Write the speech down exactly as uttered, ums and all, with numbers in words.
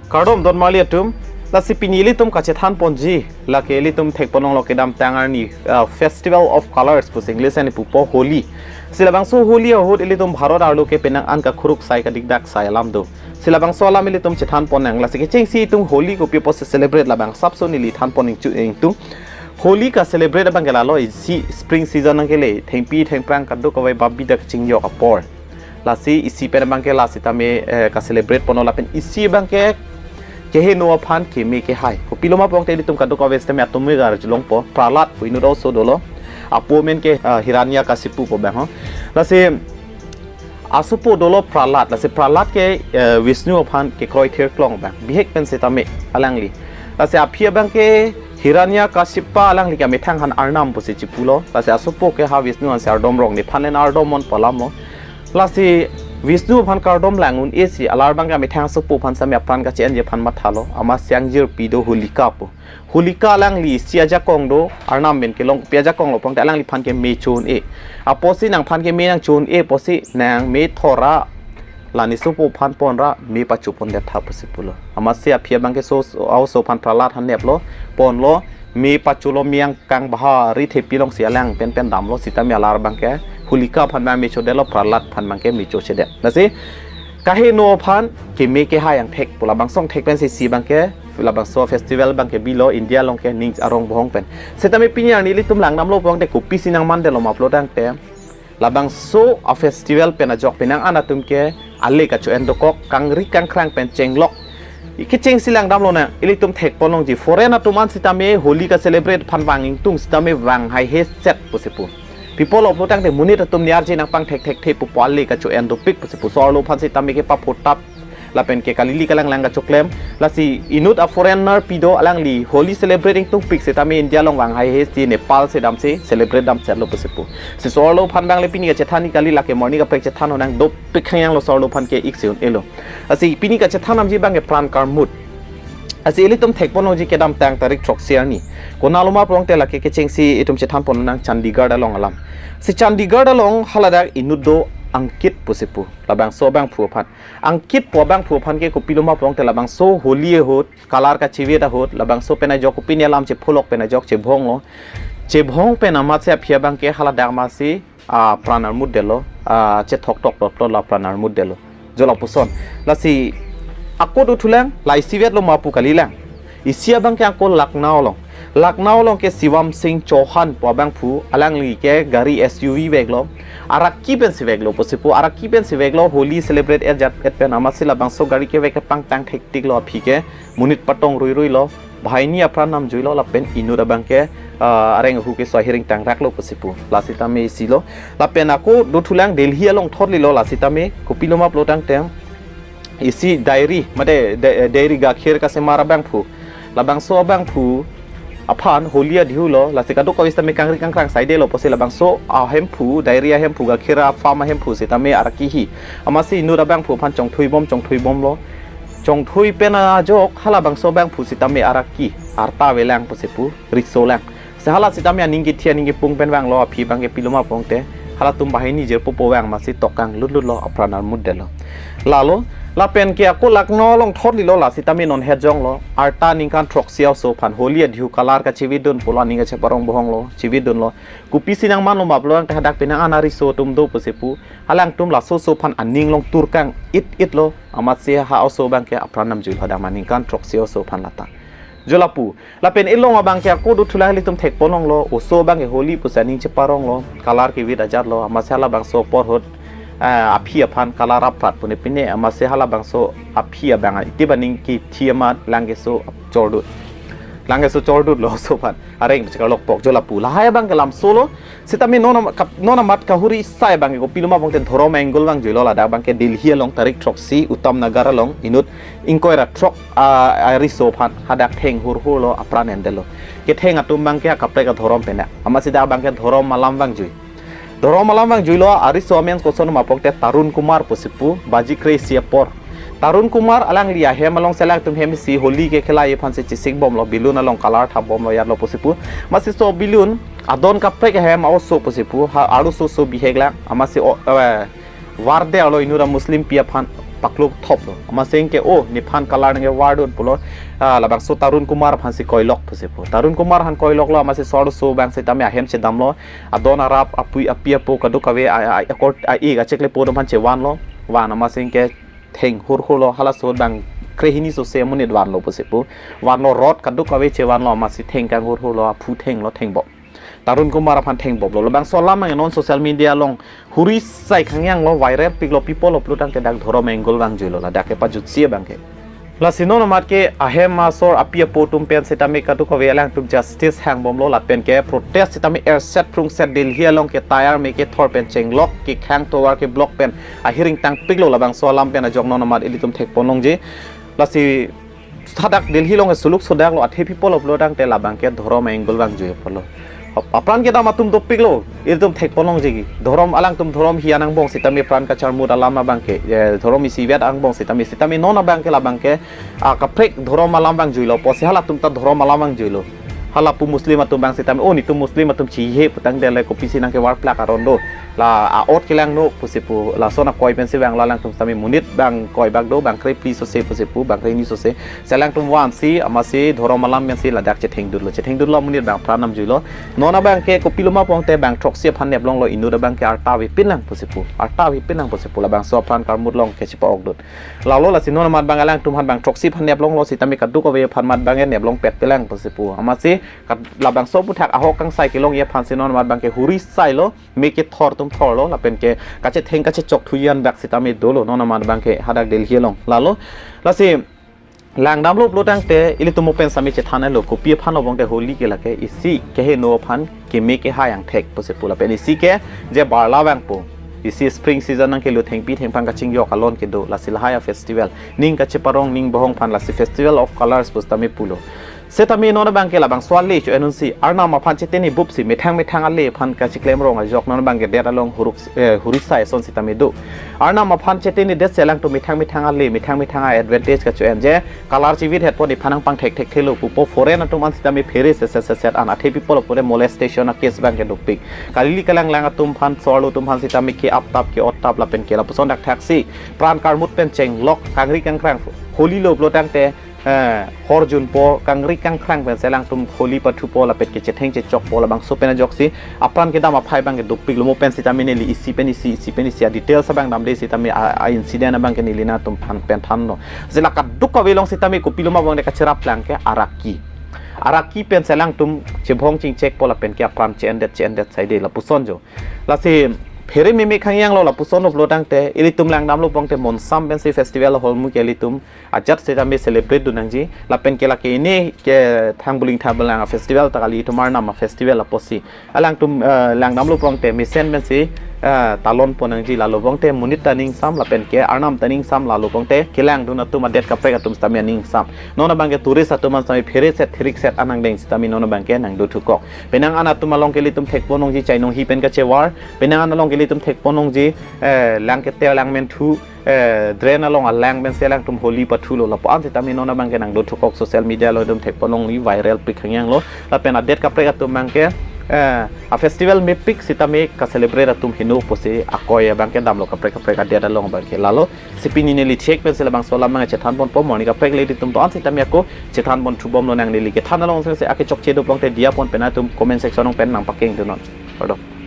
Kardom don marli atum, lasi pini ilitum kachethan ponji, lake ilitum thekpon longlo kedamtang arni, ah, Festival of Colors pusi English ani pupo Holi. Si labangso Holi ahut ilitum Bharat arlo ke penang an kakhuruk sai kadikdak sai alam do. Si labangso alam ilitum chethan ponnang, lasi kechengsi itum Holi kopi apotsi celebrate labang asapso neli than pon ingchu ingtung. Holi ka celebrate abang ke lalo isi spring season nang kele, thengpi thengphrang kadokave babi dak chingjok apor. Lasi isi pen abang ke la sitame, eh, ka celebrate ponlo lapen isi abang ke keheno aphan keme kehai. Kopilo ma pulote ilitum kadokave sitame atum me gar julong po Prahlad pu inut aoso dolo. Apo amen ke, ah, Hiranyakashipu pu abang ho. Lasi asopo dolo Prahlad. Lasi Prahlad ke, eh, Vishnu aphan kekroi thirklong abang. Bihek pen sitame alangli. Lasi aphi abang ke Hiranyakashipa alangli ke amethang aphan Arnam pusi chipulo. Lasi asopo ke ha Vishnu aphansi ardom rong nephan en ardom mon pu alam mo. Lasi Vishnu aphan kardom lang un-e si alar abang ke amethang asopo aphan sitame apran kache-enji aphan mathalo. Amatsi angjirpi do Holika pu. Holika alangli isi ajakong do, Arnam pen kelong pi ajakong lo pulote alangliphan ke me cho un-e. Apotsi nangphan ke me nangcho un-e pusi nang me thora la nesopo aphan ponra me pacho pondet tha pusi pulo. Amatsi aphi abang ke so, so, aoso aphan Prahlad aphan neplo, ponlo, me pacholo, me angkang bahari thepi alongsi alang penpen damlo sitame alar abang ke Holika aphan abang me chodetlo, Prahlad aphan abang ke me chochedet. Lasi kaheno aphan keme kehai angthek pu labangso angthek pensi isi abang ke labangso festival abang ke bilo India along ke ning arong bohong pen. Sitame pini arni ilitum langdamlo pulote kopisi nangmandetlo ma pulo tangte labangso a-festival pen ajok penang an atum ke ale kacho-en dokok, kangri kangkhrang pen chenglok. Kechengsi langdamlo nang, ilitum thekpon longji foreign atum an sitame Holi ka celebrate aphan vang ingtung sitame vang haihe set pusi pu. Pi apotlo pulo tangte monit atum niarje nangpangthek thekthe pupo, ale kacho-en dopik pusi pu. So-arlo aphan sitame ke paphotap lapen ke kalili kalang lang kachoklem. Lasi inut a-foreigner pi do, alangli Holi celebrate ingtungpik sitame India along vang haihe si Nepal si damsi celebrate damchetlo pusi pu. Si so-arlo aphan abang le pini kachethan ni kali, lake morning kaprek chethan honang, dopik hangyang lo so-arlo aphan ke ik si un-elo. Lasi pini kachethan damji abang ke pran karmut. Lasi ilitum thekpon longji kedamtang tarik throksi arni. Konatlo ma pulote lake kechengsi itum chethan ponnang Chandigarh along alam. Si Chandigarh along haladak inut do Ankit pusi pu, labangso abangphu aphan. Ankit pu abangphu aphan ke kopilo ma pulote labangso Holi ahut, color kachivit ahut, labangso pen ajok kopine alam chepholok pen ajok chebhonglo. Chebhong pen amatsi aphi abang ke haladak amatsi, ah, pran armut detlo, ah, chethok tok tot lo la pran armut detlo. Jo lapuson. Lasi ako dothulang, la isivet lo ma pu kalilang. Isi abang ke ako Lucknow along. Lucknow along ke Shivam Singh Chauhan pu abangphu, alangli ke gari S U V veklo. Araki pensi veklo pusi pu, araki pensi veklo, Holi celebrate et jat et pen, amatsi labangso gari kevek ke pangtang thektik lo aphi ke, monit patong ruirui lo, banghini apran namjui lo lapen inut abang ke, ah, areng ahu ke so ahiring tangrak lo pusi pu. Lasitame isi lo. Lapen ako dothulang Delhi along thorlilo, lasitame kopilo ma pulo tangte isi dairy, mate da-, dairy gakhir kasemar abangphu. Labangso abangphu aphan Holi adhiu lo, lasi kadokave sitame kangri kangkhrang saidetlo pusi labangso ahemphu, dairy ahemphu, gakhir a-farm ahemphu sitame araki hi. Amatsi inut abangphu aphan chongthui bom, chongthui bomlo. Chongthui pen ajok halabangso abangphu sitame araki arta avelang pusi pu, riso lang. Si hala sitame aning kethi aning kepung pen vanglo, aphi abang ke pilo ma pulote halatum banghini jirpo po vang amatsi tokang lutlut lo, apran armut detlo. Lalo, lapen ke ako Lucknow along thorlilo, lasitame non het jonglo, arta ningkan throksi aoso aphan Holi adhiu, color kachivitdun pulo, aning kacheparong bohonglo, chivitdunlo. Kopisi nangmanlo ma pulo tangte hadak penang an ariso atum do pusi pu, halangtum laso oso aphan aning along turkang it it lo, amatsi ha oso abang ke apran namjui lo, hadak ma ningkan throksi aoso aphan lata. Jo lapu, lapen ilong abang ke ako dothulang, ilitum thekpon longlo, oso abang ke Holi pusi aning cheparonglo, color kevit ajat lo, amatsi halabangso apor ahut, ah, aphi aphan color aprat pune pine, amatsi halabangso aphi abang iti baning kethi amat lang keso chordut. Lang keso chordut lo oso aphan. Areng chekarlok pok, jo lapu. Lahai abang ke lamso lo, sitame non am-, kap-, non amat kahuri sai abang ke kopilo ma pulote dhorom angle vangjuilo, ladak abang ke Delhi along tarik throksi Uttam Nagar along inut ingkoi ra throk, ah, ariso aphan hadak theng hurhur lo, apran endetlo. Ketheng atum abang ke akaprek adhorom pen. Amatsi dak abang ke dhorom alam vangjui. Dhorom alam vangjuilo, ariso amen koson ma pulote Tarun Kumar pusi pu, baji kre-isi apor. Tarun Kumar alangli ahem alongsi alangtum hem isi Holi kekhelai aphansi chesik bomlo, balloon along color thap bomlo, yatlo pusi pu. Amatsi so balloon adon kaprek ahem a-oso pusi pu, ha, arloso oso bihek lang, amatsi o, eh, Wardeh arlo inut a-Muslim pi aphan paklo thoplo. Amatsi ke, "O, nephan color nangkevar dun," pulo. Ah, labangso Tarun Kumar aphansi koilok pusi pu. Tarun Kumar aphan koiloklo, amatsi so-arloso abang sitame ahem chedamlo. Adon arap, apui api apo kadokave, a, a, akor, a, ik acheklepo atum aphan chevanlo. Van amatsi ke theng hurhurlo, halaso abang krehini sose amonit vanlo pusi pu. Vanlo, rot kadokave chevanlo, amatsi theng kanghurhurlo, aphu thenglo, thengbop. Tarun Kumar aphan thengboplo. Labangso alam abang non social media along huri sai khangyanglo, viral piklo, people upload tangte dak dhorom angle vangjuilo, ladak kepajutsi abang ke. Lasi non amat ke ahem asor api apo atum pen sitame kadokave alangtum justice hangbomlo, lapen ke protest sitame erset phrungset Delhi along ke tyre me kethor pen chenglok, kekhang tovar keblock pen ahiring tangpiklo, labangso alam pen ajok non amat ilitum thekponlongji. Lasi hadak Delhi along ke suluk sodaklo, athe people upload tangte labang ke dhorom angle vangjui apotlo. Ap-, apran kedam atum dopiklo, ilitum thekponlongji. Dhorom, alangtum dhorom hi-an angbong sitame pran kacharmut alam abang ke, eh, dhorom isivet angbong sitame, sitame non abang ke labang ke, ah, kaprek dhorom alam vangjuilo, pusi halatum ta dhorom alam vangjuilo. Hala pu Muslim atum abang sitame, "O, netum Muslim atum chihe putangte le kopisi nangkevar plak aron do. La a-ot kelangno," pusi pu, lason akoi pensi vanglo, alangtum sitame monit bang koi bak do, bang krephli sose pusi pu, bang krehini sose. Si alangtum vansi, amatsi dhorom alam pensi ladak chethengdunlo, chethengdunlo, monit bang pran namjuilo. Non abang ke kopiloma pongte bang throksi aphan neplonglo, inut abang ke arta avepinlang pusi pu, arta avepinlang pusi pu, labangso apran karmut along ke chepa-okdun. Lalo lasi non amat abang alangtum aphan bang throksi aphan neplonglo sitame kadokave aphan amat abang neplongpet pelang pusi pu. Amatsi kad-, labangso aphuthak ahok kangsai kelongji aphansi non amat abang ke huri sailo, me kethor atum thorlo, lapen ke kachetheng kachechok thuji an dak sitame dolo, non amat abang ke hadak Delhi along. Lalo, lasi langdamlo pulo tangte, ilitum mo pen sitame chethanlo, kopi aphan o pongte Holi ke lake, isi keheno aphan keme kehai angthek pusi pu, lapen isi ke je barla vangpo, isi spring season nangkelo, thengpi thengphang kachingjok alon kedo, lasi lahai a-festival, ning kacheparong ning bohong aphan, lasi Festival of Colors pusitame pulo. Setame non abang ke labangso ale cho-en unsi, Arnam aphan cheteni bupsi, methang methang ale aphan kacheklemrong ajok non abang ke det along huruk, eh, huri sai ason sitame do. Arnam aphan cheteni det si alangtum methang methang ale, methang methang a-advantage kacho-en, je color chivit hetpo, nephan nangpangthek thekthelo pupo, foreign atum an sitame phere se se se set an, athe people upore molestation a-case abang ke dopik. Kalili kalanglang atum aphan, so-arlo atum aphan sitame ke-aptap ke-ottap lapen ke lapuson dakthaksi pran karmut pen chenglok, kangri kangkrang, Holi lo pulo tangte, eh, horjunpo, kangri kangkrang pensi alangtum Holi pathupo, lapen ke chetheng chechokpo, labangso pen ajoksi apran kedam aphai abang ke dopiklo, mo pen sitame neli isi pen isi, isi pen isi a-details abang damde sitame a, a-incident abang ke neli nangtum aphan pen thanlo. Si la kadokave along sitame kopiloma pongte kacherap lang ke araki. Araki pensi alangtum chebhong chingchekpo lapen ke apran che-endet che-endet saide, lapuson jo. Lasi phere meme khangyanglo, lapuson lo pulo tangte, ilitum langdamlo pongte monsam pensi festival ahormu ke ilitum ajat sitame celebrate dun nangji, lapen ke lake ini ke thang buling thang bulang a-festival ta kali, itum Arnam a-festival apotsi. Alangtum, eh, langdamlo pongte mesen pensi, eh, talonpon nangji, lalo pongte monit ta ningsam, lapen ke Arnam ta ningsam, lalo pongte kelangdun atum adet kaprek atum sitame ningsam. Non abang ke tourist atum an sitame phere set thirik set an angdeng sitame non abang ke nangdothukok. Penang an atum along ke ilitum thekponlongji chainong hi pen kachevar, penang an along ke ilitum thekponlongji, eh, lang kete lang menthu, eh, drain along alang pensi alangtum Holi pathulo, lapu-an sitame non abang ke nangdothukok, social media along itum thekponlongji, viral pik khangyanglo, lapen adet kaprek atum abang ke, eh, a-festival mepik sitame ka-celebrate atum heno pusi akoi abang ke damlo kaprek kaprek adet along abang ke. Lalo si pini neli chek pensi labangso alam abang chethanponpo, mo arni kaprek le itum do-an sitame ako chethanponthubomlo nang, neli kethan along sese akechokche do pongte diya pon pen atum comment section along pen nangpakengdunnon. Kardom.